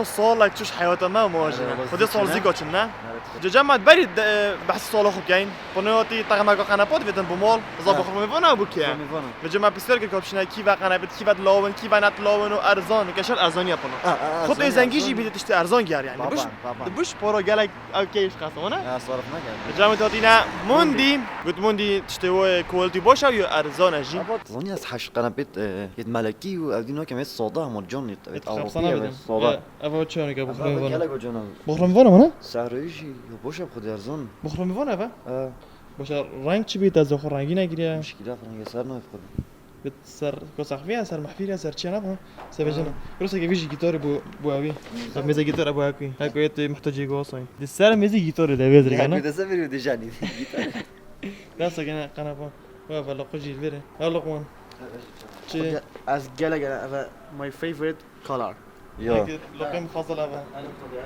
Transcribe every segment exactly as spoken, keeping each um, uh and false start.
Salek çû ji heyata me ma jî ne. Xwedê sal zî gaçin ne. Cece me berî behsî sala xwe keyn. Pino hatî texmeka qenepa divêtin bo mal. Za bixwim vana bû ki. Li cem me pisyar kir ka bişine kî ve qenepit, kî ve dilawin, kî ve netilawin û erzan. Keşer erzaniya pino. Xwe tê zengî jî bî tiştê erzan giyar yani. Dibuş, dibuş para gelek ew keyf qasana. Ya sarf neke. Cem me hatî ne. Mundi. Got Mundi tiştê we quality baş e yo erzan e jî. Zaniya ez heş qenepit, e, yêt melekî û ev dî nakem yêt soda hema can yêt. Yêt Ewropî xefsana ev bidin. Soda. Ev o çanika bixwim vana. Gelek o cana. Bixwim vana mana? Serê jî yo baş e xwedê erzan. Bixwim vana eve? E. Başa reng çi bît ez xwe rengî negiriye. Muşkîla rengê ser nayê xwedê. Bi ser ko saxviya, ser mehfîla, ser çiya nabha. Sevecena. Rosa ke vî jî gîtarê bû, bû ewî. Mêze gîtara bû hekû. Hekû yê tu muhtacê go asayî. Di ser mêzê gîtarê de vê zirgana. Hekû de ser vî de janî. Gîtar. Dasa gene qenepa. Wa valla qujî vere. Ya Luqman. Çi? Ez gele gele eve my favorite color. Yo. Peki, loqê mixazela be.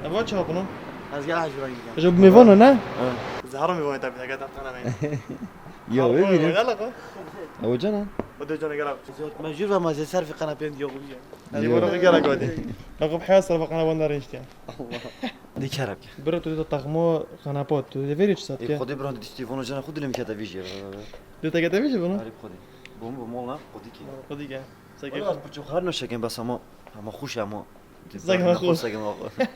Eva çawa bunu? Ez gel hacı ben gideceğim. Hocam bu meyvana ne? Ha. Zahara meyvana tabii, ne kadar tanı ne. Yo, bibînin. Ne laqo? Ew cana. O da cana gel. Mecbur ve mazê serfi kanapên diyor bu ya. Hadi bunu gel hadi. Laqo haya serfi kanapên de işte. Allah. Dikerek. Bira tu da takmo kanapa tu de veri çi sat ya? Xudi bran dişti vono cana xudi lim kete viji. De te kete viji bunu? Arif xudi. Bu mu bu mola xudi ki. Xudi ki. Wala ez birçok her neşekin bes ama, ama xweş ama. Zek ha xweş. Zek ha xweş.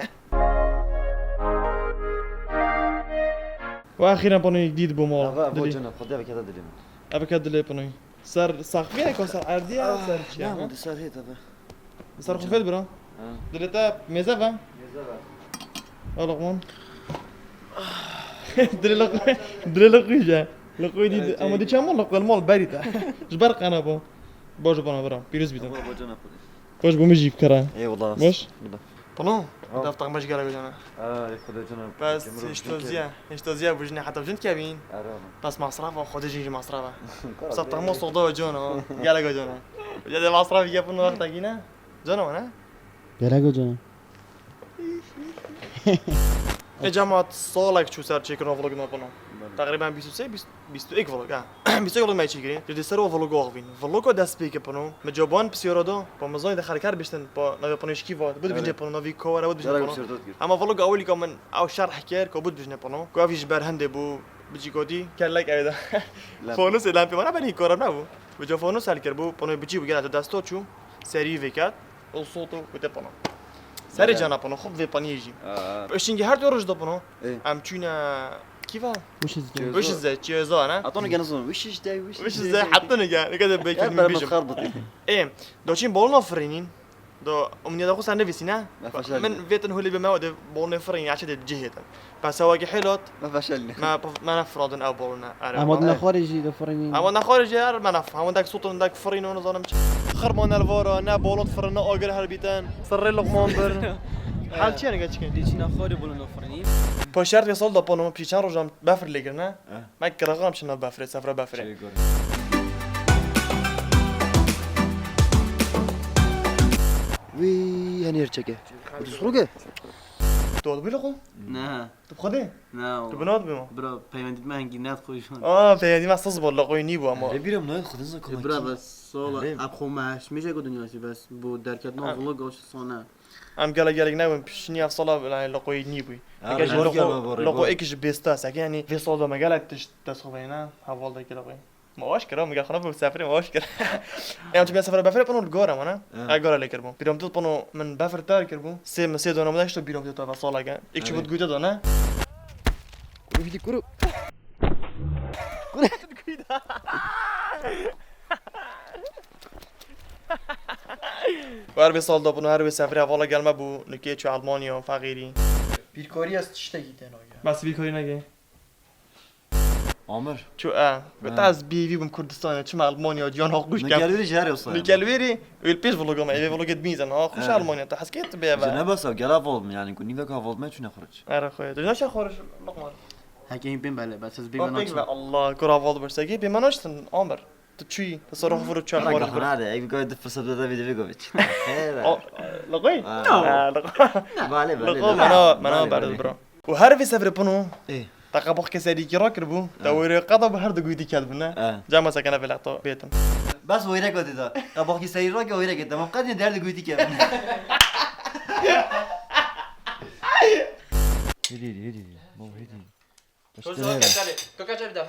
Ve axiren panoyê dît bû mal. Ava, ava cana, xwedê vekete dilê min. Eve ke dilê panoyê. Ser saxviye ko ser erdiye, ser çiye? Ya, di ser hêt eve. Ser xufet bira. Ha. Dilê te mêze ve? Mêze ve. Al Luqman. Dilê Luqman, dilê Luqman je. Luqman dî, ama dî çaman Luqman mal berî te. Ji ber qena bo. Baş bana bira. Pîroz bîtin. Baş bo min jî bikere. Eyvallah. Baş. Pano, def taxma ji gelek cana. Ay, Xwedê cana. Bes hiştoziye, hiştoziye bu jine heta jin kevin. Bes masraf o, Xwedê jin masraf. Sa taxma soda ve cana. Gelek cana. Ya de masraf yapın vakta yine. Cana ne? Gelek cana. E cemaat, salek çû ser çêkirina vlog me pano. Belê. Teqrîben bîst û sê, bîst, bîst û yek vlog, ha. Bîst û yek vlog me çêkirî. Li ser o vlogo axivîn. Vlogo dest pê ke pano. Me coban pisyara da. Pa mezanê de xelker biştin. Pa navê pano şkî vat. Bid bijne pano. Navî ko were bid bijne pano. Ama vlogo ewilî ka min ew şerh kir ka bid bijne pano. Ku ev jî ji ber hindê bû. Bicî gotî. Kellek ew de. Fonus ê lempê wana benî kora nebû. Bi ca fonus hel kir bû. Pano bicî bû gel tu desto çû. Serî vêket. Û sot û kute pano. Serê cana pano, xwe vê paniyê jî. Aa. Piştî her du roj da pano. Ê. Em çûne kîva? Wişizde. Wişizde, çiye zana. Atonu gene zon. Wişizde, wişizde. Wişizde, hatta ne gel. Ne kadar belki bilmiyorum. Ê, doçin bolna firînîn. Do umniye da xwe ser nivîsî ne? Min vêtin holê be me de bolne firînî, açe de cihêtin. Pesa wekî hêlot. Me feşelîne. Me, me nefradin ew bolûne. Ama di nexwarê jî difirînîn. Ama nexwarê jî her me nef. Hema dek sotin dek firîn û nizanim çi. Xirma nelvara, ne bolot firîn, ne agir herbîten. Sirrê Luqman bir. Hal çi yani geçkin? Dê çi nexwarê bolûne firînî. Paşert ve sol da pano, pî çend rojam befir lêkirine. Me kiraxam çi nav befirê, sefra befirê. Çê gor. Wî, henî her çeke. Tu sixroke? Tu dibî Luqo? Ne. Tu bi xwe dê? Ne. Tu bi nav dibî ma? Bira, peywendî me hengî ne xwe jî. Aa, peywendî me siz bol, Luqoyî nî bû ama. Lê bîra min nayê xwe dizin. Bira, bes sala, ev xwe me hişmêje ku dinya jî bes. Bu derket nav vlog o sona. Em gelek gelek nebûn, piştî niha sala, yani, Luqoyî nî bû. Eke ji Luqo, Luqo êk ji bêsta, seke, yani, vê sal de me gelek tişt dest xwe veyne, heval de gelek. Me aş kira, me gel xwe bi sefrê me aş kira. Em çi sefre befrê pano li gora mana. Ha, gora lê kirbû. Pîrom tu pano min befr ter kirbû. Sê min sê dona me de işte bîrom tu tava sala ke. Ek çi bud gute dona. Kuru hidi kuru. Kuru. Her vê sal de bûn, her vê sefrê hevala gel me bû, nikê çû Almanya, feqîrî. Bîrkarî ez tiştekî tê nage. Bes bîrkarî nage. Amir. Çû e. Got ez bêvî bûm Kurdistanê, çima Almanya, ciyan ha xweş kem. Nikelwêrî ji her yosayê. Nikelwêrî, wê pêş vloga me, ê vê vlogê dibînî zen, ha xweş Almanya, te hez kê tu bê eve. Ji ne bes ev, gel heval min, yani, ku nîvek heval me çûne xwiric. Ere xwe, tu naşe xwiric, Luqman. Heke hîn bên belê, bes ez bê me naçim. Allah, kur heval birsekî, bê me naçtin, Amir. Tu çûyî, tu ser xwe viro çar xwe viro. Hadi, ev goy du fırsat da vide vê goy. Luqoy? Ha, Luqoy. Bale, bale. Luqoy, mana, mana berde bro. Û her vê sefrê pino. Ê. Te qebax keserî kî rakir bû. Te wêrê qeda bi her du goyî ket bû ne? Cama sekene vê lexto bêtin. Bas wêre gotî da. Qebax keserî rakir wêre gotî. Tamam, qedî der du goyî ket bû. Hêdî, hêdî, hêdî. Baba, hêdî. Kursa Hêdî. Kaç abi de?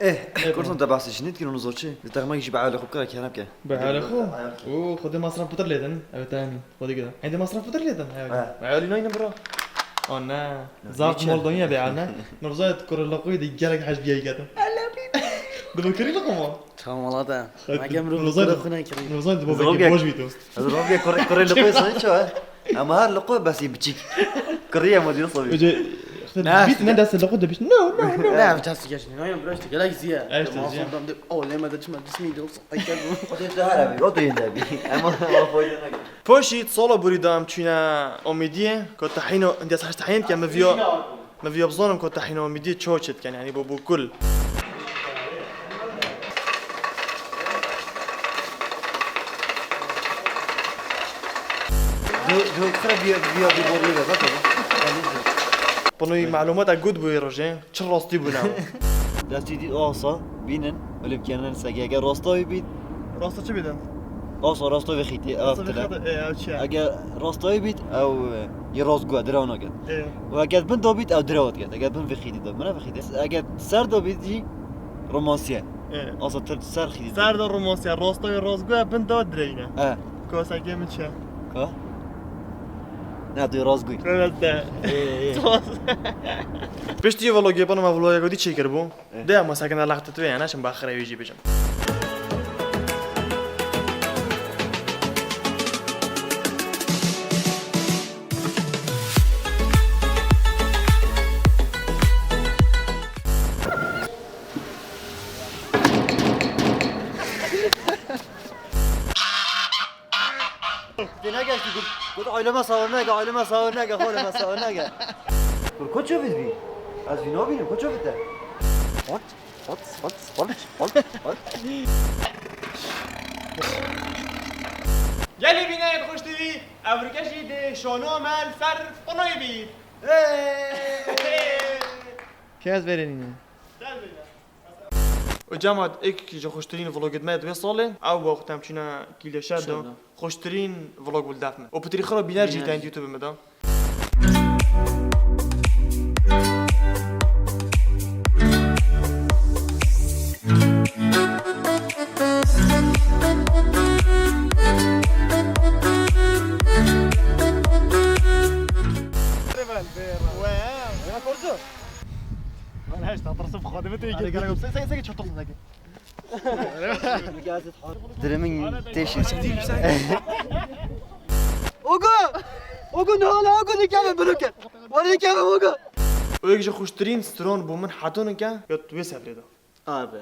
Eh, kursa te bahsê jî nedikir onu zor çi? Di texmek jî bi hale xwe bikira kerem ke. Bi hale xwe? Ayar ke. Oo, xwedê masraf pitir lêdin. Evet, yani. Xwedê gida. Hende masraf pitir lêdin. Evet. Ha. Ayar nayne bro. O ne. Zaf mol donya be ne. Nurza kurla koy de gelek haj biye gedim. Di bakırı mı koma? Tamam, Allah da. Hadi. Nurza da. Nurza da bu beki boş bito. Ez rûnê kurê, kurê li xwe sanî çawa? Em her li xwe besî biçîk. Kurê ye modîl sabî. Öce, işte, ne, bit ne derse li xwe de biç. No, no, no. Ne, ev çasu geç ne? Nayam biraz gelek ziya. Ay, işte, ziya. Masum dam de, o leme de çima dismi de olsa. Ay, gel bu. O da her abi, o da yine abi. Ama o foyda ne? Poşî, solo burî dam çûna Omîdiyê, ku tehîno, indes haş tehîn ke me viyo. Min viya bizanim ku tehîna Omîdiyê çawa çêdikin, yanî bo, bo kul. Du, du, xira viya, viya bi borî ve, bak. Pinoyî malûmata gut bûyî rojê, çi rastî bûne? Destî dî asa, bînin, ölüp kenen sege, eger rastayî bît. Rasta çi bîdin? Asa rasta ve xîtî, ev tine. Eger rastayî bît, ew, e, yê rast guya, dira ona get. E. Û eger bin da bît, ew dira ot get. Eger bin vexîdî da, min vexîdî. Eger ser da bît jî, romansiye. E. Asa tir ser xîdî da. Ser da romansiye, rasta yê rast guya, bin da direyne. E. Koseke min çe. Ka? Ne, tu yê rast guy. Evet de. E, e. Piştî vlogê bana me vlogê godî çêkir bû. Eh. De ama sakın Allah tuttu yani, şimdi bak, xirê wî jî bêjim. Dine geçti, got, got, "Aileme sağır nege, aileme sağır nege, halime sağır nege." Dur, koç öbür bir. Az vino bir, koç öbür de. Hot, hot, hot, hot, hot, hot. Gelî bînerên Xweş T V, evrûke jî dê şono me li ser Pinoyê bî. Hey! Kes verenîne. Gel bîne. Û cemaat, êk ji xweştirîn vlogê me di wê salê, ew wextem çûna kîleşe de. Çi de? Xweştirîn vlog wildef me. Û pitirî xira bîner jî, bîner jî, YouTube me de. Wow. Ana heşta, tırsım xadimi te. Hadi gel, gel, sen, sen, sen, çatır sen. Dirimin teşin. Ogo! Ogo, ne hala Ogo, ne kâme bunu ke? Var ne kâme Ogo? O yek ji xuştirîn stron bû min hetonike ya tu wê sevrê de. Abi.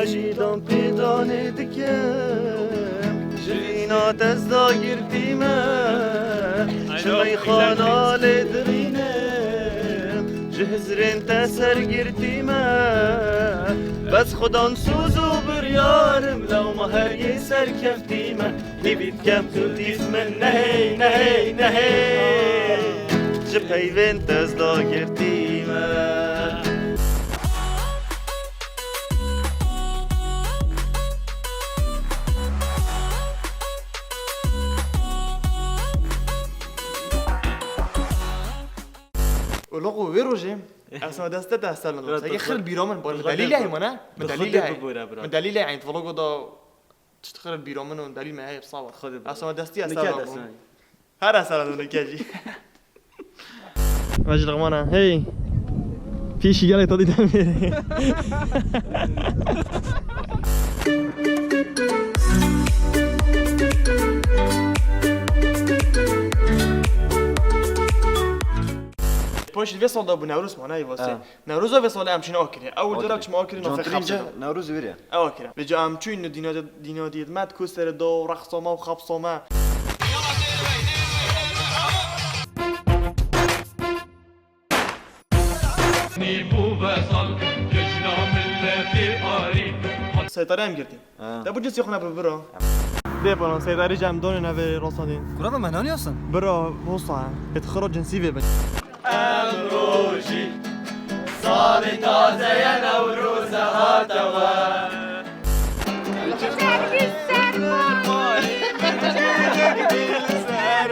Ez jî dam pêdanê dikim, ji vîna dest dagirtî me, ji meyxana lê dirînim, ji hizrên te sergirtî me. Bes xudan soz û biryarim, lewma her yê serkeftî me. Hêvî dikem tu dîf min nehê, nehê, nehê. Ji peyvên dest dagirtî me. Û loqo wê rojê, ez sana deste te selam. Seke xil bîra min, min delîl heye, min delîl heye. Min delîl heye, vlogo da. Tişt xirê bîra min û delîl me heye, sava. Xwedê bû. Esma destî ez te rabûm. Her ez te rabûm, nike jî. Vajî lixmana, hey. Pîşî gelek tadî demê. Poşî vê sal da bû Newroz ma, ne, Yîvasê. Ha. Newroza vê salê em çûn Akirê. Ew cara çima Akirê nafê Xepsê de. Newroz vê re. Ew Akirê. Vêca em çûn dîna, dîna diyet me, kostere do, rexsoma û xapsoma. Seytare em girtî. Ha. Te bu cinsî xwe nebe bira. Dê bana, seydarî cem donê navê rosadîn. Kura ve menanî olsun? Bira, rosa. Et xiro cinsî vê bin. Em rojî salê taze ye, Newroz e hate we. Çiçek dil ser pay. Çiçek dil ser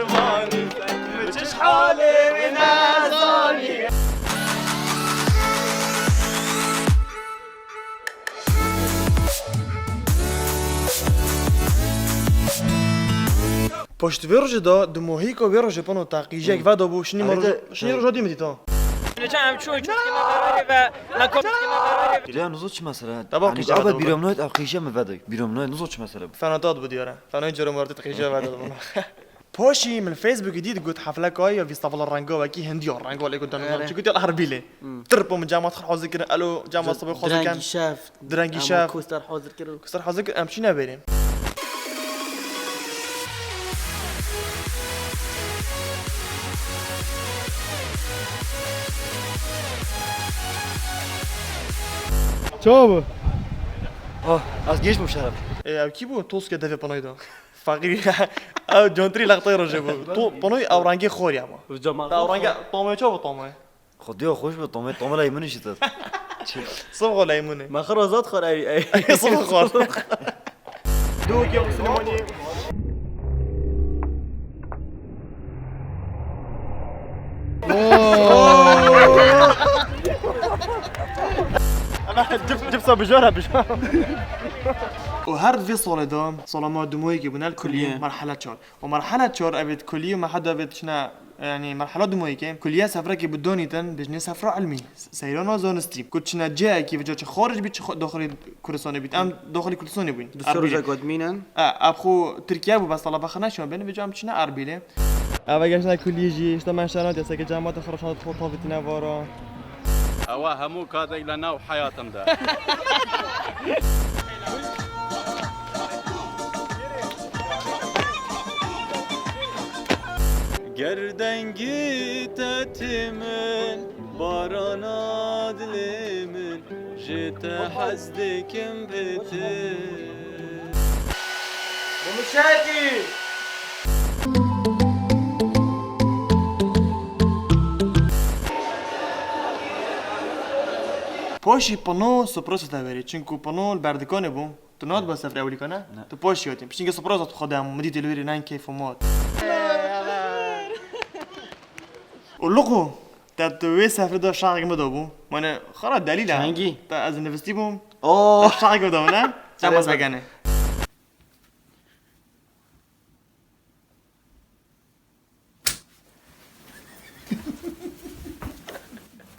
Pişt vê rojê de, di mohîka vê rojê pano te qîjek vedabû, şinî Erê me de, roj-, şinî e, roja dî min dît ha. Neçe em çûn çûkî me berorê ve me kom çûkî me berorê ve. Îlya, nizo çi mesele? Te bak Abi, qîje abi, vedabû. Bîra min nayet, ev qîje mi veday. Bîra min nayet, nizo çi mesele? Fena tat bû diyare. Fena coro mordî te qîje vedabû. Paşî min Facebookê dît got hefleka ya fîstavala renga wekî hindiya renga lê got dana Erê. Çi got ya Erbîlê. Hmm. Tir po min cema xwe hazir kirin. Elo, cema Di-, sibê xwe hazir direngî ken. Şev. Direngî Em şev. Koster hazir kir. Koster hazir kir, em çîne verê. Çawa bû? Oh, ez geş bûm şeref. E, ev kî bû? Toske devê panoyê de. Feqîr. Ew contirî lextayê rojê bû. To panoyê ew rengê xor ya ma. Ew rengê tomê çawa bû tomê? Xwedîya xweş be, tomê, tomê leymunî jî tit. Sibxo leymunê. Me xwe razat xwar ey, ey. Sibxo xwar. Dû kê Silêmaniyê. Ama cip, cipsa bijara bijara. Û her vê salê de, sala ma dumoyekê bûne li kulî, Kulîye. Merhele çar. Û merhele çar, evêt kulî û me heda vêt çine, yanî merhela dumoyekê, kulîye sefrekê bi donîtin, bijnê sefra ilmî, seyrana zanistî. Ku çine cihekî, vêca çi xarij bî, çi xo-, daxilî Kurdistanê bît. Em daxilî Kurdistanê bûyn. Du sê Erbîlê. Roja ku em dimînin. E, ev xo Tirkiye bû, bes tala bexe neşan bêne, vêca em çine Erbîlê. Ev e geştine kulî jî, işte me şerna destekê cemaatê xwe roşan xwe tavitîne vara. Ewa hemû kadek li nav heyatim de. Ger dengî te tê min, barana dilê min, ji te hez dikim bi te. Mumuşaki! Paşî pano sopra sete verê, çinku pano li berdikanê bû. Tu nat ba sefrê ewilîka ne? Ne. Tu paşî hatî. Piştî ke sopra zat xwe de min dî te li wê rê nayên keyf û mat. Û Luqo, te tu wê sefrê de şahek min dabû. Mane, xara delîl e. Çengî? Te ez nivistî bûm. Oh! Te şahek min dabû ne? Çema Erê, sekene.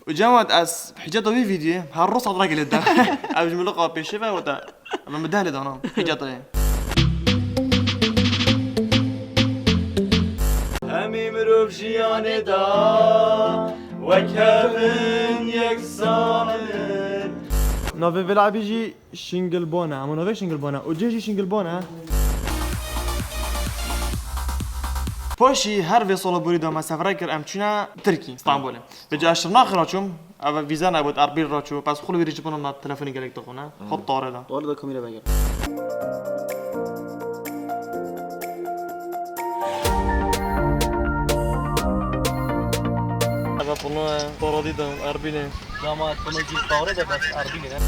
Û cemaat ez hiceta vî vîdyoyê her roz sadra gelê de. Ev ji min liqa pêşe ve wata. Ev min deh lê dana. Hiceta ye. Hemî mirov jiyanê da wek hev in yeksan in. Navê vê labî jî Şingilbana, ama navê Şingilbana. Û cih jî Şingilbana. Paşî her vê sala borî de me sefre kir, em çûne Tirkî, Stenbolê. Vêca ez Şirnaxê raçûm, ev vîza nebût, Erbîl raçû, pes xul wî rî ji bin me telefonî gelek dixwine. Hmm. Xwe tare da. Wala da kamera vegere. Eve pano e, paradî de, Erbîlê. Dama pano cî tare de bes Erbîlê ne.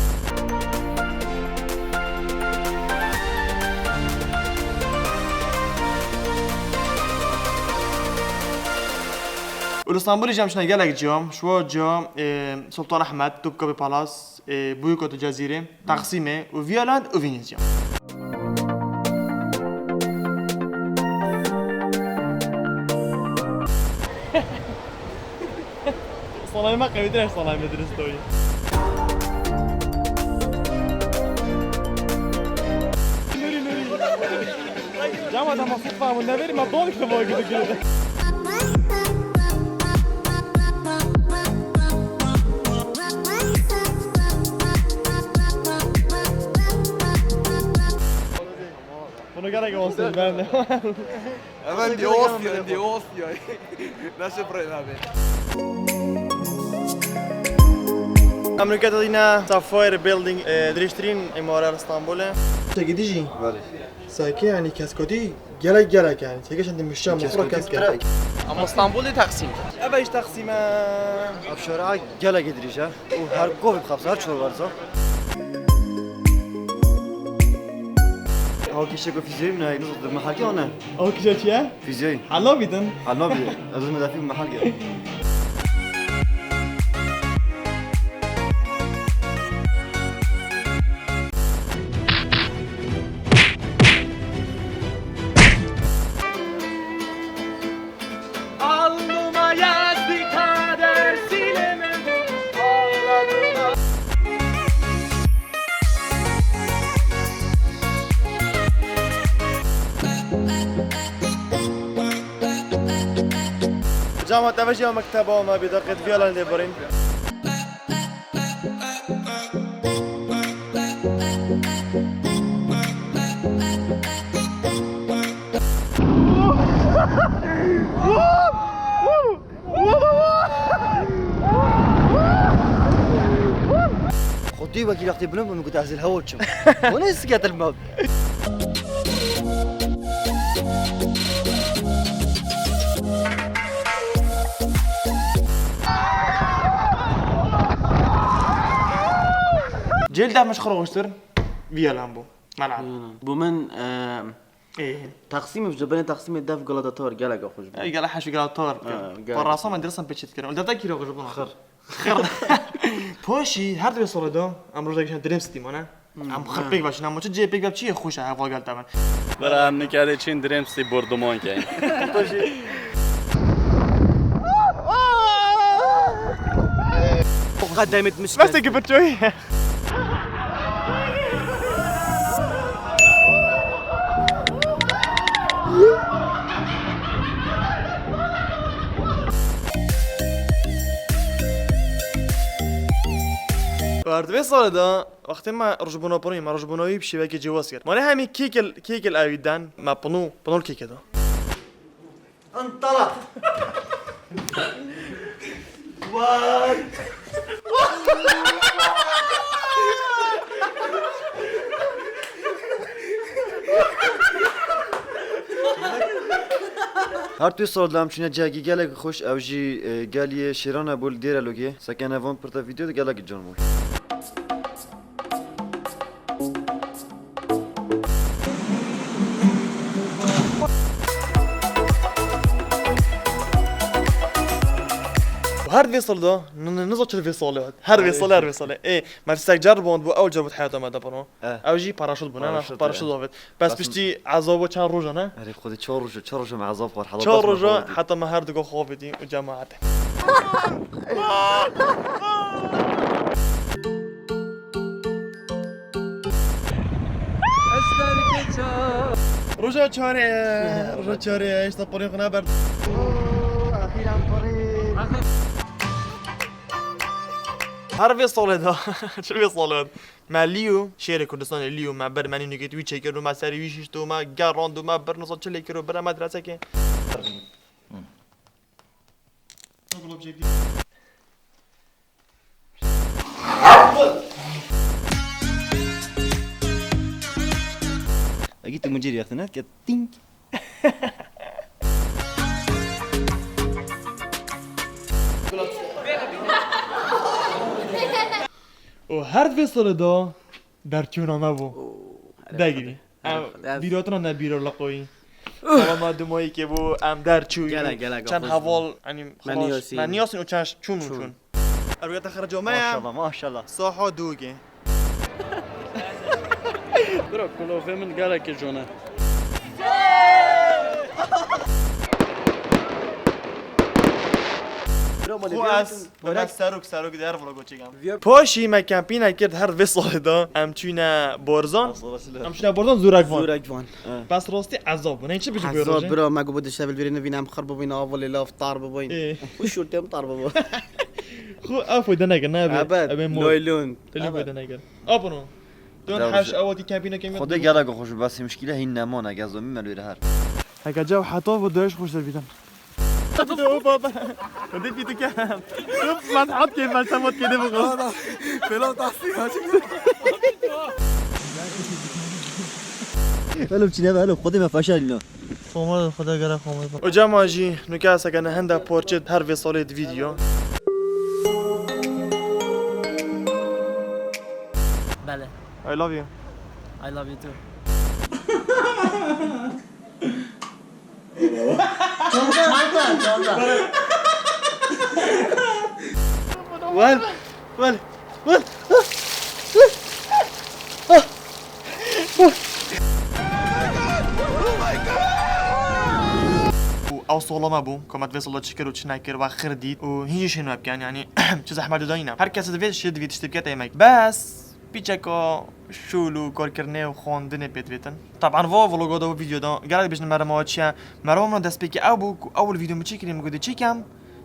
Û li Stenbolê jî em çine gelek ciya, şiwa ciya, e, Sultan Ahmet, Topkapı Palas, e, Boykot û Cezîrê, Taksimê û Viyaland û Venezya. Salayê me qewîtir e ji salayê me dirist doyê. Nurî, Nurî. Cama dema sitfa bû neverî me donik te boy gibi girdi. Bunu gerek olsun ben de. Hemen diyor of ya, diyor of ya. Nasıl problem abi? Em nûke dîne Sapphire Building, e, dirêjtirîn îmare li Stenbolê. Çekî dijî? Belê. Seke, yanî, keskotî gelek, gelek, yanî. Çekê şandî muşya, mafura keske. Ama Stenbolê Taksim. Eve iş Taksim e. Ev şara gelek dirêj e. Û her govê bixapse, her çor werza. Ew kişek û fîzyoyê min e, nizo di mehelkê ane. Ew kişek çi ye? Fîzyoyê. Hela bîdin. Hela bîdin. Ez û medafî û mehelkê. Cama te vejîya mekteba me bî daqet viyalan lê birîn. Xwedî wekî lextê bilind bû, min got ez li hewa çim. Hûn ê siketin me. Cêl def min ji xwe re xweştir viyalan bû. Melal. Bû min, e, Ê. Taxsîmê, ji binê Taxsîmê dev Gladiator gelek xweş bû. Ey, gelek heş Gladiator. Aa, gelek. Parasa me dirsan pêçê dikirin. Ol devda kî re xweş bû? Xir. Xir. Poşî, her du vê salê de, em rojda gişan Dream City mane. Hmm, em xir ha. Pêk veçin, em çi cihê pêk ve çi ye xweş e, heval gel temen. Bira em nikarê çin Dream City borduman keyin. Qedemê mişket. Bes ki birçoyî. Û her di vê salê de wextê me rojbûna pinû, me rojbûna wî bi şêwekê cêwaz kir. Mane hemî kêkil, kêkil ewî den, me pinû, pinû li kêkê da. Entalaq. What? Her tu sal dem çûne cihekî gelek xweş, ew jî, e, geliyê Şêran e bû li Dêrelogê. Sekene van pirte vîdeo de gelek can bû. Her vê salê de, n-, n-, niza çi vê salê hat. Her vê salê, her vê salê. Ê, me tiştek ceriband bû, ew ceriband heyata me de pano. Eh. Ew jî paraşût bû, ne, paraşût, paraşût, eh, avêt. Bes piştî ezabo çend roja, ne? Erê, xwedî çar roja, çar roja me ezab xwar, hela çar roja, heta me her digo xwe avêtî û cemaetê. Roja çarê, roja çarê, hêşta porê xwe neber. Her vê salê de, çi vê salê de. Me Lîyo, şêrê Kurdistanê Lîyo, me bir menî nûkê wî çêkir û me serê wî şişt û me gerand û me bir nisa çi lê kir û bire me diresekê. Egî tu mucîr yaxtine ke tîng. Û her vê salê de derçûna me bû. Oo, degirî. Em, herif, bîrotina ne bîro laqoyî. Salama dumayî ke bû, em derçûyî. Gelek, gelek, çend heval, yanî, me niyasîn. Me niyasîn û çend çûn û çûn. Çûn. Erwiyata xerca me ye. Maşallah, maşallah. Saha dûgê. Bira, kulofê min gelekî jone. Xwe ez, ez serok, serok der vlogo çêkem. Poşî me kempîne kir her vê salê de. Em çûne Borzan. Em çûne Borzan, Zûrek Van. Zûrek Van. Bes rastî ezab bû. Ne çi bijî Borzan? Ezab bira, me got bu dişte bilbirî nivîne em xir bibîne, avolê laf tar bibîn. Û şûrtê em tar bibû. Xwe ew fayde neke, ne be. Ebed, naylon. Naylon fayde neke. Abano. Dön haş awatî kempîne kemî. Xwedê gelek xweş bû, bes muşkîle hîn nemane, gez domî me li wê her. Heke caw heta bu döş xweş debîtin. Baba. Xwedê pî dikem. Hop, ben hat ke, ben tam hat ke de bu. Pêlav taxsî açık. Oğlum çine be oğlum, Xwedê me feşarîna. Xoma Xwedê gere xoma. Oca ma jî nûke sekene hende parçe her vê salê di vîdeo. Bele. I love you. I love you too. Well, well, well. Û ew sola me bû, ku me di vê sola çi kir û çi nekir, we xir dît û hîn jî şên me bikin, yanî çi zehmet dayî ne. Her kes divê şê divî tiştê bike têmek. Bes, Piçeka şûl û karkirinê û xwendinê pê divêtin. Taban va vloga da û vîdeo da gelek dibêjin merema çi ye? Merema min destpêkê ew bû ku ewil vîdeo min çêkirî min gotî çêkem.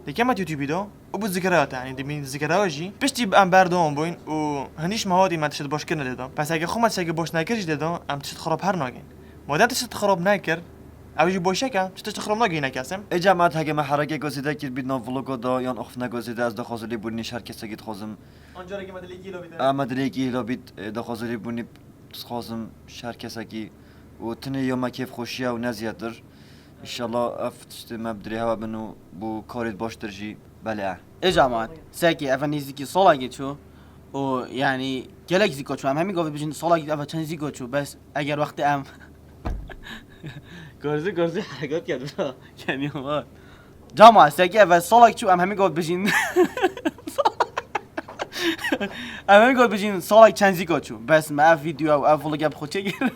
Yekema YouTubeî de û bi zikira te, yanî dibîn zikira jî. Piştî em berdewam bûyn û hinîş me hatî me tişt baş kirine dê de. Pes eke xwe me tiştekî baş nekir jî dê de, em tişt xirab her nagên. Madem tişt xirab nekir, ew jî boşek e, çi tişt xirab nageyne kesê. Ê cemaat, heke me herekeko zêde kir bît nav vlogo da yan axiftineko zêde, ez daxwazê lêbûnî ji her kesekî dixwazim. Ancarekî me dilê kî hilabît. Em me dilê kî hilabît, e, daxwazê lêbûnî dixwazim ji her kesekî û tinê ya me kêfxweşiya û ne zêdetir. Înşallah ev tiştê me bi dirê hewe bin û bo karê baştir jî belê e. Ê cemaat, sekî eve nêzîkî salekê çû û yanî gelek zîko çû. Em hemî gavê bijîn salekî eve çend zîko çû. Bes eger wextê em Gorzî gorzî herekat kerd bira. Yanî var. Cama, sekî eve salek çû, em hemî gavê bijîn. Em hemî gavê bijîn salek çend zîko çû. Bes me ev vîdeo ew ev vlog bi xwe çêkir.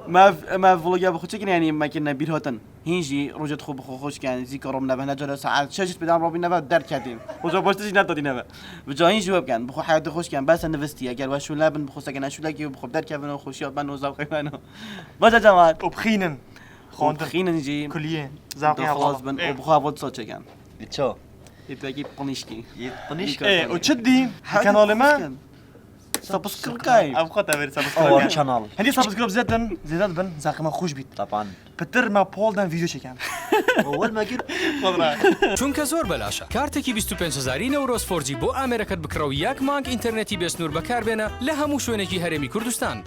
Me ev, me ev vlog bi xwe çêkir, yanî me kirine bîr hatin. Hîn jî rojê xwe bi xwe xweş ken, zîka rom nebe, ne cara saet şeş jî pêdan robî nebe derketîn. Hoca baştî jî nedadî nebe. Bi ca hîn jî we biken, bi xwe heyatê xweş ken, bes nivistî, eger we şûle bin, bi xwe seke ne şûlekî û bi xwe derkevin û xweşiya ben û zewqê ben û. Baş e cemaat. Û bixînin. Û xwendin. Bixînin jî. Kuliyê. Zewqê daxwaz bin û bi xwe hava disa çeken. Ço? Yê pekî pinîşkî. Yê pinîşkî. Ê, û çi dî? Her kanalê me. Subscribe. Ev xwe te verî subscribe. Our channel. Hindî subscribe zêde din, zêde dibin, zewqê me xweş bît. Taban. Pitir me pol den vîdeo çeken. Ewel me kir. Xwe bira. چونکە زۆر بەلاشە. کارتێکی بیست و پێنج هەزاری نەورۆز فۆر جی بۆ ئامێرەکەت بکڕە و یەک مانگ ئینتەرنێتی بێسنوور بەکاربێنە لە هەموو شوێنێکی هەرێمی کوردستان.